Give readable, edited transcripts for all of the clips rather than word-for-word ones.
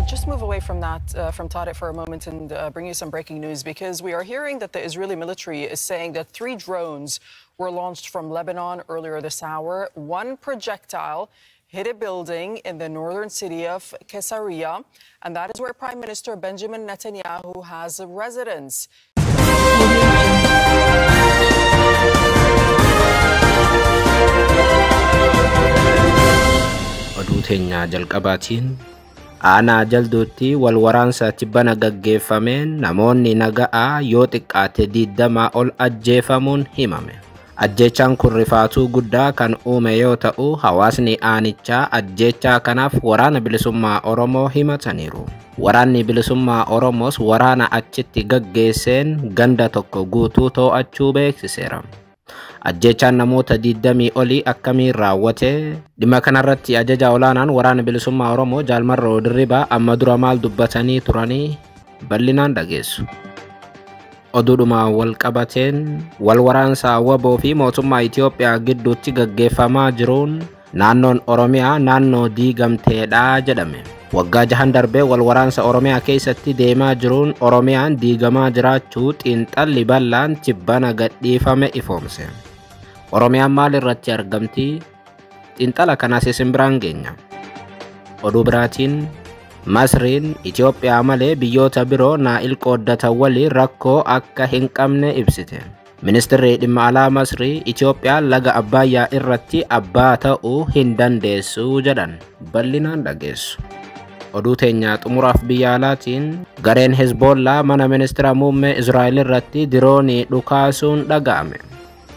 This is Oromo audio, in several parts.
Just move away from that, from Tariq for a moment and bring you some breaking news, because we are hearing that the Israeli military is saying that 3 drones were launched from Lebanon earlier this hour. 1 projectile hit a building in the northern city of Caesarea, and that is where Prime Minister Benjamin Netanyahu has a residence. Oduu teenya jalqabaatiin aanaa jalduutti wal waraansa tibbana gaggeeffameen namoonni naga'aa yoo xiqqaate 20 ol ajjeefamuun himame. Ajjeechaan kun rifaatuu guddaa kan uume yoo ta'u, hawaasni aanichaa ajjeechaa kanaaf waraana bilisummaa Oromoo himataniiru. Waraanni bilisummaa Oromoos waraana achitti gaggeesseen ganda tokko guutuu to'achuu beeksiseera. Ajjeechaan namoota 20 olii akkamiin raawwate? Dhimma kanarratti ajaja olaanaan waraana bilisummaa Oromoo Jaal Marroo Dirribaa amma dura maal dubbatanii turanii bal'inaan dhageessu. Oduudhuma wal qabateen wal waraansa WBO fi mootummaa Itoophiyaa gidduutti gaggeeffamaa jiruun naannoon Oromiyaa naannoo diigamteedha jedhame. Waggaa 6 darbee wal waraansa Oromiyaa keessatti deemaa jiruun Oromiyaan diigamaa jiraachuu xiinxalli bal'aan tibbana gadhiifame ifoomse. Oromiyaan maal irratti argamti? Xiinxala kanas isin biraan geenya. Oduu biraatiin Masriin Itoophiyaa malee biyyoota biroo Naa'il qooddatan waliin rakkoo akka hin qabne ibsite. Ministeerri dhimma alaa Masrii Itoophiyaan laga Abbaayyaa irratti abbaa ta'uu hin dandeessu jedhan. Bal'inaan dhageessu. Oduu teenya xumuraaf biyya alaatiin gareen Hezbollaa mana ministeera muummee Israa'el irratti diroonii dhukaasuun dhaga'ame.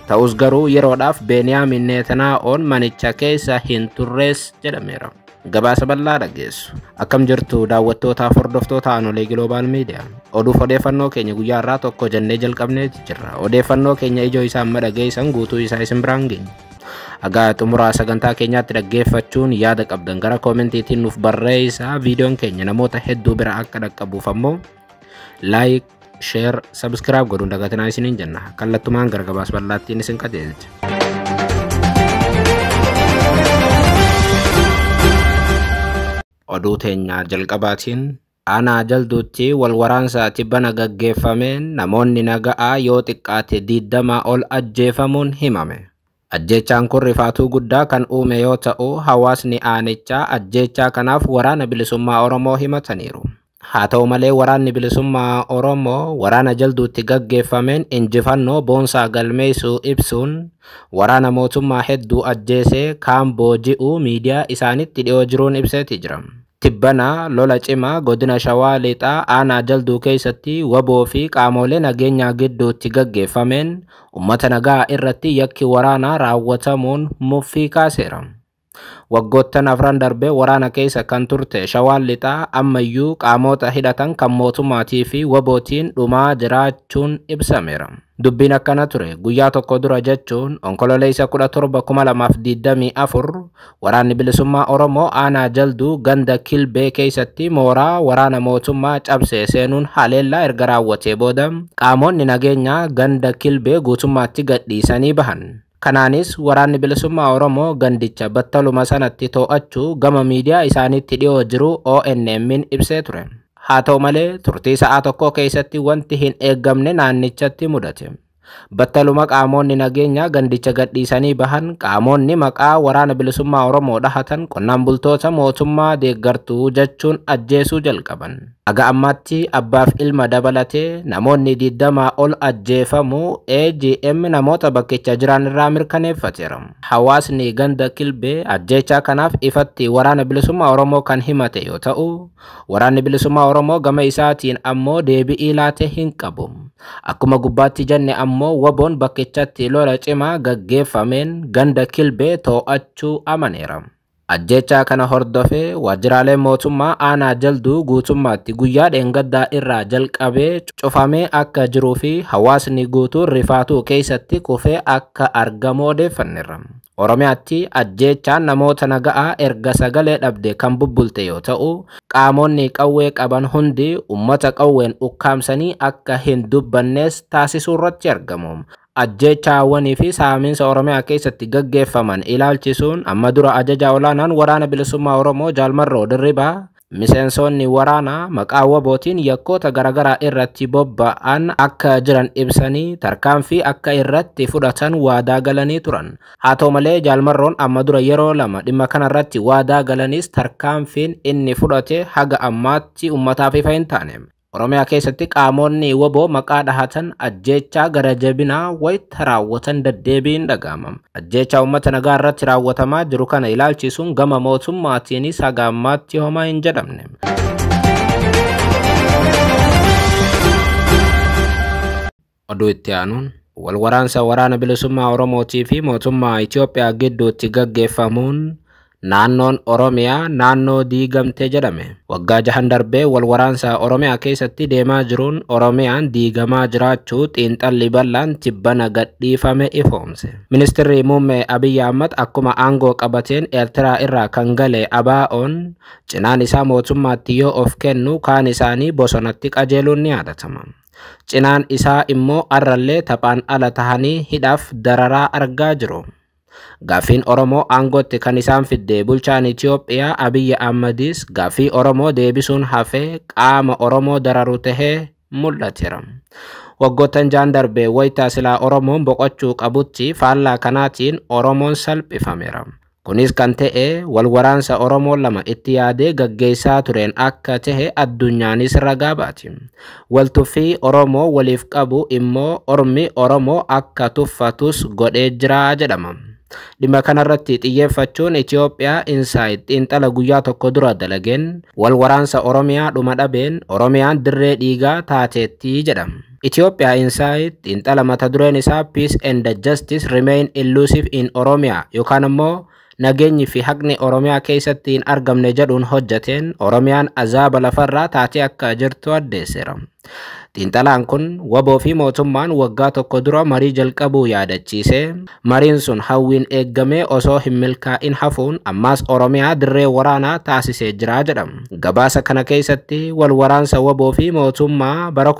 Ta'us garuu yeroodhaaf Beniyaamin Netanyaa'oon manicha keessa hin turres jedhameera. Gabaasa bal'aa dhageessu. Akkam jirtu daawwattootaaf hordoftoota Aanolee Global Media. Oduuf odeeffannoo keenya guyyaa irraa tokko jennee jalqabnee jirra. Odeeffannoo keenya ijoo isaa amma dhageessan guutuu isaa isin biraan geenya. Hagaa xumuraa sagantaa keenyaatti dhaggeeffachuun yaada qabdan gara koomentiitiin nuuf barreessaa. Viidiyoon keenya namoota hedduu bira akka dhaqqabuuf ammoo like, share, subscribe godhuun dagatinaa isiniin jenna. Kallattumaan gara gabaasa bal'aattiin isin qajeelcha. Oduu teenya jalqabaatiin aanaa jalduutti wal waraansa tibbana gaggeeffameen namoonni naga'aa yoo xiqqaate 20 ol ajjeefamuun himame. Ajjeechaan kun rifaatuu guddaa kan uume yoo ta'u, hawaasni aanichaa ajjeechaa kanaaf waraana bilisummaa Oromoo himataniiru. Haa ta'u malee waraanni bilisummaa Oromoo waraana jalduutti gaggeeffameen injifannoo boonsaa galmeessuu ibsuun waraana mootummaa hedduu ajjeesee kaan booji'uu miidiyaa isaanitti dhiyoo jiruun ibseeti jira. Tibbana lola cimaa godina Shawaa Lixaa aanaa jalduu keessatti WBO fi qaamolee nageenyaa gidduutti gaggeeffameen uummata nagaa irratti yakki waraanaa raawwatamuun muffii kaaseera. Waggoottan 4 darbee waraana keessa kan turte Shawaan Lixaa ammayyuu qaamota hidhatan kan mootummaatii fi WBOtiin dhumaa jiraachuun ibsameera. Dubbiin akkana ture guyyaa tokko dura jechuun onkololeessa 17 2024 waraanni bilisummaa Oromoo aanaa jalduu ganda Kilbee keessatti mooraa waraana mootummaa cabsee seenuun haleellaa erga raawwatee booda qaamonni nageenyaa ganda Kilbee guutummaatti gadhiisanii bahan. Kanaanis waraanni bilisummaa Oromoo gandicha battaluma sanatti to'achuu gama miidiyaa isaaniitti dhiyoo jiru ONM'n ibsee ture. Haa ta'u malee turtii sa'aa tokko keessatti wanti hin eeggamne naannichatti mudate. Battaluma qaamonni nageenyaa gandicha gadhiisanii bahan qaamonni maqaa waraana bilisummaa Oromoo dhahatan qonnaan bultoota mootummaa deeggartuu jechuun ajjeesuu jalqaban. Haga ammaatti abbaaf ilma dabalatee namoonni 20 ol ajjeefamuu AGM namoota bakkicha jiran irraa mirkaneeffateera. Hawaasni ganda Kilbee ajjeechaa kanaaf ifatti waraana bilisummaa Oromoo kan himate yoo ta'u, waraanni bilisummaa Oromoo gama isaatiin ammoo deebii laate hin qabu. Akkuma gubbaatti jenne ammoo WBOn bakkichatti lola cimaa gaggeeffameen ganda Kilbee to'achuu amaneera. Ajjeechaa kana hordofee waajjiraaleen mootummaa aanaa jalduu guutummaatti guyyaa dheengaddaa irraa jalqabee cufamee akka jiruu fi hawaasni guutuun rifaatuu keessatti kufee akka argamu odeeffanneerra. Oromiyaatti ajjeechaan namoota naga'aa erga sagalee dhabde kan bubbulte yoo ta'u, qaamonni qawwee qaban hundi uummata qawween ukkaamsanii akka hin dubbannes taasisuu irratti argamu. Ajjeechaawwanii fi saaminsa Oromiyaa keessatti gaggeeffaman ilaalchisuun amma dura ajaja olaanaan waraana bilisummaa Oromoo Jaal Marroo Dirribaa Miseensonni waraanaa maqaa WBOtiin yakkoota garaagaraa irratti bobba'an akka jiran ibsanii tarkaanfii akka irratti fudhatan waadaa galanii turan. Haa ta'u malee Jaal Marroon amma dura yeroo lama dhimma kanarratti waadaa galanis tarkaanfiin inni fudhate haga ammaatti uummataaf ifa hin taane. Oromiyaa keessatti qaamonni WBO maqaa dhahatan ajjeechaa gara jabinaa wayita raawwatan deddeebiin dhaga'ama. Ajjeechaa uummata nagaa irratti raawwatamaa jiru kana ilaalchisuun gama mootummaatiinis haga ammaatti homaa hin jedhamne. Oduu itti aanuun wal waraansa waraana bilisummaa Oromootii fi mootummaa Itoophiyaa gidduutti gaggeeffamuun naannoon Oromiyaa naannoo diigamte jedhame. Waggaa jahan darbee wal waraansa Oromiyaa keessatti deemaa jiruun Oromiyaan diigamaa jiraachuu xiinxalli bal'aan tibbana gadhiifame ifoomse. Ministeerri muummee Abiyyi Ahmad akkuma aangoo qabateen Eertiraa irraa kan gale ABO'n cinaan isaa mootummaatti yoo of kennu kaan isaanii bosonatti qajeeluun ni yaadatama. Cinaan isaa immoo arrallee taphaan ala tahanii hidhaaf dararaa argaa jiru. Gaaffiin Oromoo aangootti kan isaan fidde bulchaan Itoophiyaa Abiyyi Ahmadis gaaffii Oromoo deebisuun hafee qaama Oromoo dararu tahee mul'ateera. Waggoottan jaan darbe wayitaa silaa Oromoon boqochuu qabutti faallaa kanaatiin Oromoon salphifameera. Kunis kan ta'e wal waraansa Oromoo lama itti yaadee gaggeessaa tureen akka tahe addunyaanis ragaa baati. Waltuffii Oromoo waliif qabu immoo ormi Oromoo akka tuffatus godhee jira jedhama. Dhimma kanarratti xiyyeeffachuun Itoophiyaa Insaayit xiinxala guyyaa tokko dura dalageen wal waraansa Oromiyaa dhuma dhabeen Oromiyaan dirree dhiigaa taateetti jedhama. Itoophiyaa Insaayit xiinxala mata dureen isaa Peace and Justice Remain Elusive in Oromia yookaan immoo nageenyi fi haqni Oromiyaa keessatti hin argamne jedhuun hojjateen Oromiyaan azaaba lafarraa taatee akka jirtu addeesseera. Xiinxalaan kun WBO fi mootummaan waggaa tokko dura marii jalqabuu yaadachiise. Mariin sun hawwiin eeggamee osoo hin milkaa'in hafuun ammaas Oromiyaa dirree waraanaa taasisee jira jedhama. Gabaasa kana keessatti wal waraansa WBO fi mootummaa bara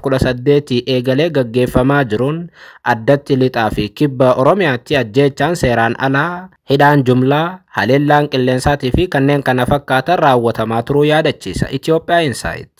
2018 eegalee gaggeeffamaa jiruun addatti lixaa fi kibba Oromiyaatti ajjeechaan seeraan alaa, hidhaan jumlaa, haleellaan qilleensaatii fi kanneen kana fakkaatan raawwatamaa turuu yaadachiisa. Itoophiyaa Insaayit.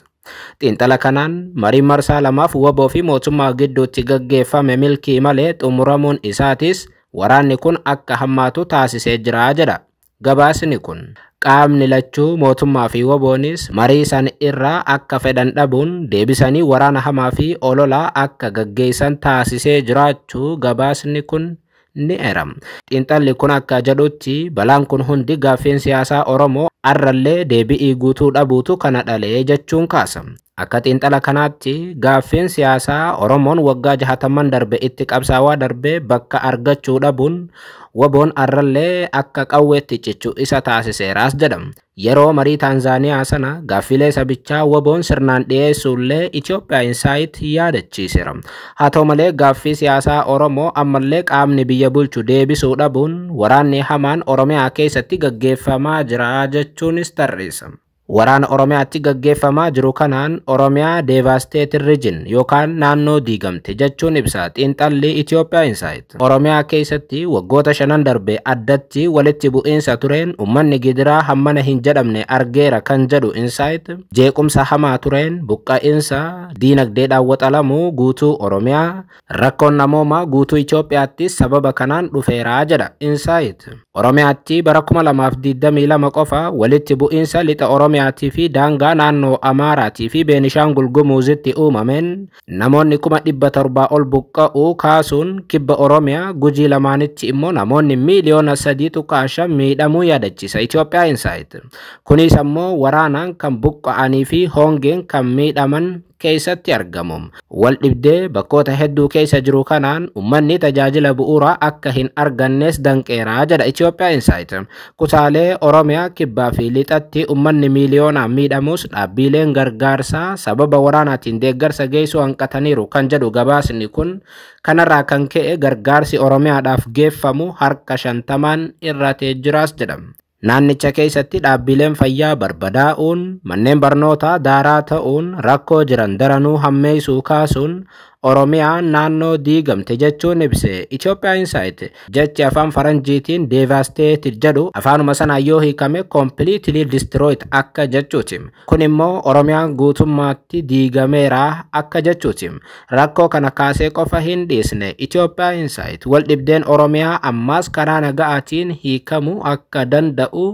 Xiinxala kanaan mariin marsaa lamaaf WBO fi mootummaa gidduutti gaggeeffame milkii malee xumuramuun isaatis waraanni kun akka hammaatu taasisee jira jedha. Gabaasni kun qaamni lachuu mootummaa fi WBOnis marii san irraa akka fedhan dhabuun deebisanii waraana hamaa fi ololaa akka gaggeessan taasisee jiraachuu gabaasni kun ni eerama. Xiinxalli kun akka jedhutti balaan kun hundi gaaffiin siyaasaa Oromoo arrallee deebi'ii guutuu dhabuutu kana dhalee jechuun kaasa. Akka xiinxala kanaatti gaaffiin siyaasaa Oromoon waggaa 60 darbe itti qabsaawaa darbe bakka argachuu dhabuun WBOn arrallee akka qawweetti cichu isa taasiseeraas jedhama. Yeroo marii Taanzaaniyaa sana gaaffilee sabichaa WBOn sirnaan dhiyeessuullee Itoophiyaa Insaayit yaadachiiseera. Haa ta'u malee gaaffii siyaasaa Oromoo ammallee qaamni biyya bulchu deebisuu dhabuun waraanni hamaan Oromiyaa keessatti gaggeeffamaa jira jechuunis tarreessa. Waraana Oromiyaatti gaggeeffamaa jiru kanaan Oromiyaa Devastated Region yookaan naannoo diigamte jechuun ibsa xiinxalli Itoophiyaa Insaayit. Oromiyaa keessatti waggoota 5 darbe addatti walitti bu'iinsa tureen uummanni gidiraa hammana hin jedhamne argeera kan jedhu Insaayit jeequmsa hamaa tureen buqqa'iinsa diinagdeedhaan waxalamuu guutuu Oromiyaa rakkoon namoomaa guutuu Itoophiyaatti sababa kanaan dhufeeraa jedha Insaayit. Oromiyaatti bara 2022 qofa walitti bu'iinsa lixa Oromiyaatii fi daangaa naannoo Amaaraatii fi Beenishaangul Gumuuzitti uumameen namoonni 700,000 ol buqqa'uu kaasuun kibba Oromiyaa Gujii lamaanitti immoo namoonni miiliyoona 3.5 miidhamuu yaadachiisa Itoophiyaa Insaayit. Kunis ammoo waraanaan kan buqqa'anii fi hongeen kan miidhaman keessatti argamu. Wal dhibdee bakkoota hedduu keessa jiru kanaan uummanni tajaajila bu'uuraa akka hin argannes danqeeraa jedha Itoophiyaa Insaayit. Kutaalee Oromiyaa kibbaa fi lixatti uummanni miiliyoonaan miidhamus dhaabbileen gargaarsaa sababa waraanaatiin deeggarsa geessuu hanqataniiru kan jedhu gabaasni kun kanarraa kan ka'e gargaarsi Oromiyaadhaaf geeffamu harka 50 irratee jiraas jedhama. Naannicha keessatti dhaabbileen fayyaa barbadaa'uun, manneen barnootaa daaraa ta'uun, rakkoo jiran daranuu hammeessuu kaasuun Oromiyaan naannoo diigamte jechuun ibse. Itoophiyaa Insight jechi afaan Faranjiitiin devastated jedhu afaanuma sanaan yoo hiikame completely destroyed akka jechuuti. Kun immoo Oromiyaan guutummaatti diigameera akka jechuuti. Rakkoo kana kaasee qofa hin dhiisne. Itoophiyaa Insight wal dhibdeen Oromiyaa ammaas karaa naga'aatiin hiikamuu akka danda'u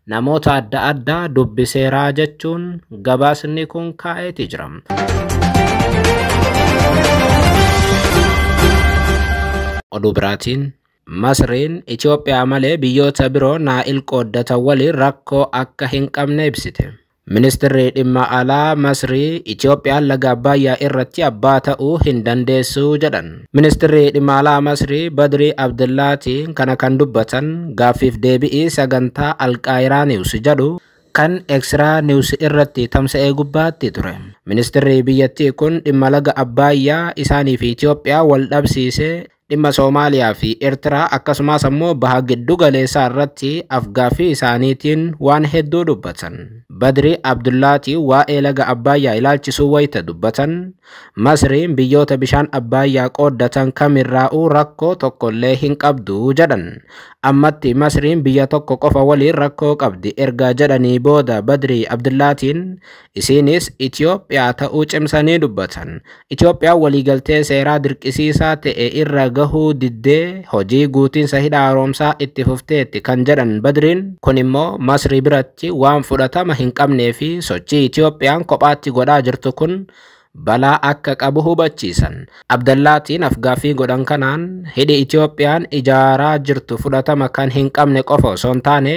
namoota adda addaa dubbiseeraa jechuun gabaasni kun kaa'eeti jira. Oduu biraatiin Masriin Itoophiyaa malee biyyoota biroo Naa'il qooddatan waliin rakkoo akka hin qabne ibsite. Ministeerri dhimma alaa Masrii Itoophiyaan laga Abbayyaa irratti abbaa ta'uu hin dandeessu jedhan. Ministeerri dhimma alaa Masrii Badrii Abdullaatiin kana kan dubbatan gaaffiif deebi'ii sagantaa Alqaayiraa Niwus jedhu kan Eksraa Niwus irratti tamsa'ee gubbaatti ture. Ministeerri biyyattii kun dhimma laga Abbayyaa isaanii fi Itoophiyaa wal dhabsiisee dhimma Soomaaliyaa fi Eertiraa akkasumas ammoo baha giddu galeessaa irratti afgaaffii isaaniitiin waan hedduu dubbatan. Badri Abdullaatii waa'ee laga Abbayyaa ilaalchisuu wayita dubbatan Masriin biyyoota bishaan Abbayyaa qooddatan kamirraa'uu rakkoo tokkollee hin qabdu jedhan. Ammatti Masriin biyya tokko qofa waliin rakkoo qabdi erga jedhanii booda Badri Abdullaatiin isiinis Itoophiyaa ta'uu cimsanii dubbatan. Itoophiyaan waliigaltee seeraa dirqisiisaa ta'e irra gahuu diddee hojii guutiinsa hidha haaromsaa itti fufteetti kan jedhan Badriin kun immoo Masrii biratti waan fudhatama hin qabnee fi sochii Itoophiyaan kophaatti godhaa jirtu kun balaa akka qabu hubachiisan. Abdallaatiin afgaaffii godhan kanaan hidhi Itoophiyaan ijaaraa jirtu fudhatama kan hin qabne qofa osoo hin taane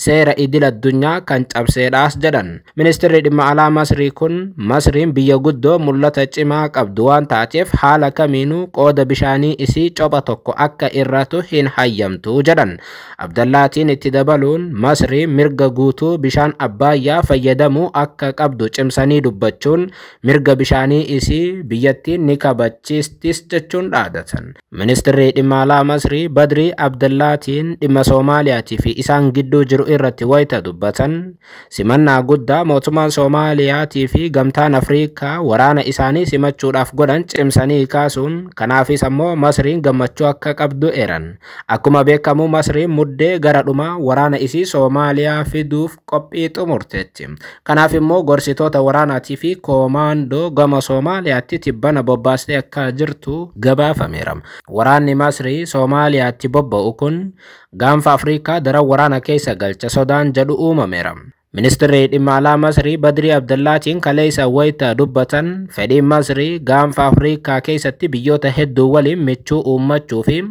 seera idil addunyaa kan cabseedhaas jedhan. Ministeerri dhimma alaa Masrii kun Masriin biyya guddoo mul'ata cimaa qabdu waan taateef haala kamiinuu qooda bishaanii isii copha tokko akka irratu hin hayyamtu jedhan. Abdallaatiin itti dabaluun Masriin mirga guutuu bishaan Abbayyaa fayyadamuu akka qabdu cimsanii dubbachuun mirga bishaanii isii biyyattiin ni kabachiistis jechuun dhaadatan. Ministeerri dhimma alaa Masrii Badrii Abdallaatiin dhimma Soomaaliyaatii fi isaan gidduu jiru irratti wayita dubbatan simannaa guddaa mootummaan Soomaaliyaatii fi gamtaan Afriikaa waraana isaanii simachuudhaaf godhan cimsanii kaasuun kanaafis ammoo Masriin gammachuu akka qabdu eeran. Akkuma beekamu Masriin muddee gara dhumaa waraana isii Soomaaliyaa fiduuf qophii xumurteetti. Kanaaf immoo gorsitoota waraanaatii fi koomaandoo gama Soomaaliyaatti tibbana bobbaastee akka jirtu gabaafameera. Waraanni Masrii Soomaaliyaatti bobba'u kun gaanfa Afriikaa daran waraana keessa galcha sodaan jedhu uumameera. Ministeerri dhimma alaa Masrii Badrii Abdullaatiin kaleessa wayita dubbatan fedhiin Masrii gaanfa Afriikaa keessatti biyyoota hedduu waliin michuu uummachuu fi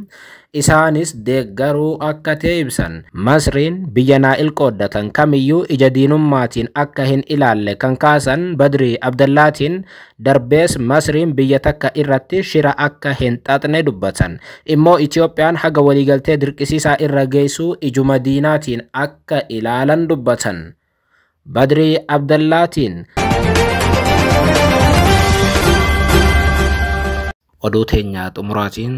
isaanis deeggaruu akka ta'e ibsan. Masriin biyya Naa'il qooddatan kamiyyuu ija diinummaatiin akka hin ilaalle kan kaasan Badrii Abdallaatiin darbees Masriin biyya takka irratti shira akka hin xaxne dubbatan. Immoo Itoophiyaan haga waliigaltee dirqisiisaa irra geessuu ijuma diinaatiin akka ilaalan dubbatan. Badrii Abdallaatiin oduu teenyaa xumuraatiin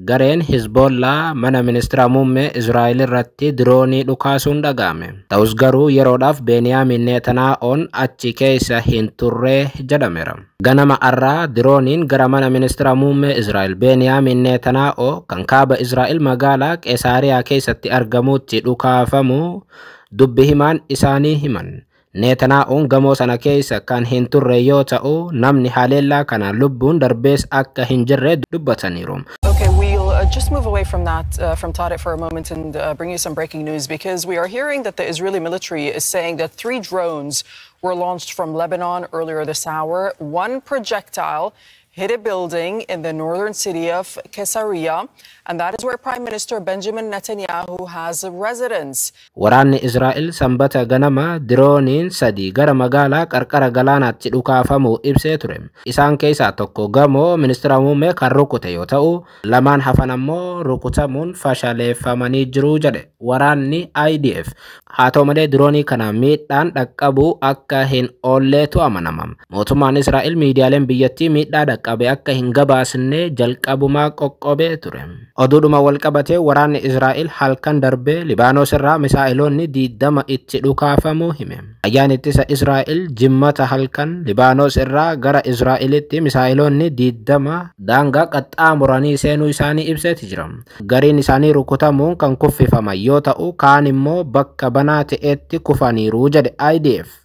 gareen Hizboollaa mana ministeera muummee Israa'el irratti diroonii dhukaasuun dhaga'ame. Ta'us garuu yeroodhaaf Beeniyaamin Neetanaa'oon achi keessa hin turre jedhameera. Ganama arraa dirooniin gara mana ministeera muummee Israa'el Beeniyaamin Neetanaa'oo kan kaaba Israa'el magaalaa Qeesaariyaa keessatti argamutti dhukaafamu dubbi himaan isaanii himan. Neetanaa'oon gamoo sana keessa kan hin turre yoo ta'u namni haleellaa kana lubbuun darbees akka hin jirre dubbataniiru. Okay, we'll just move away from that, from Tadit for a moment and bring you some breaking news because we are hearing that the Israeli military is saying that 3 drones were launched from Lebanon earlier this hour. One projectile hit a building in the northern city of Caesarea, and that is where Prime Minister Benjamin Netanyahu has a residence. Waraanni Israa'el sanbata ganama dirooniin 3 gara magaalaa qarqara galaanaatti dhukaafamuu ibsee ture. Isaan keessaa tokko gamoo ministeera muummee kan rukute yoo ta'u, lamaan hafan ammoo rukutamuun fashaleeffamanii jiru jedhe waraanni IDF. Haa ta'u malee diroonii kana miidhaan dhaqqabuu akka hin oolleetu amanama. Mootummaan Israa'el miidiyaaleen biyyattii miidhaa dhaqqabe akka hin gabaasne jalqabumaa qoqqobee ture. Oduudhuma walqabatee waraanni Israa'el halkan darbee Libaanos irraa misaa'iloonni 20 itti dhukaafamuu hime. Raayyaan ittisa Israa'el Jimmata halkan Libaanos irraa gara Israa'elitti misaa'iloonni 20 daangaa qaxxaamuranii seenuu isaanii ibseeti jira. Gariin isaanii rukutamuun kan kuffifaman yoo ta'u, kaan immoo bakka banaa ta'etti kufaniiru jedhe IDF.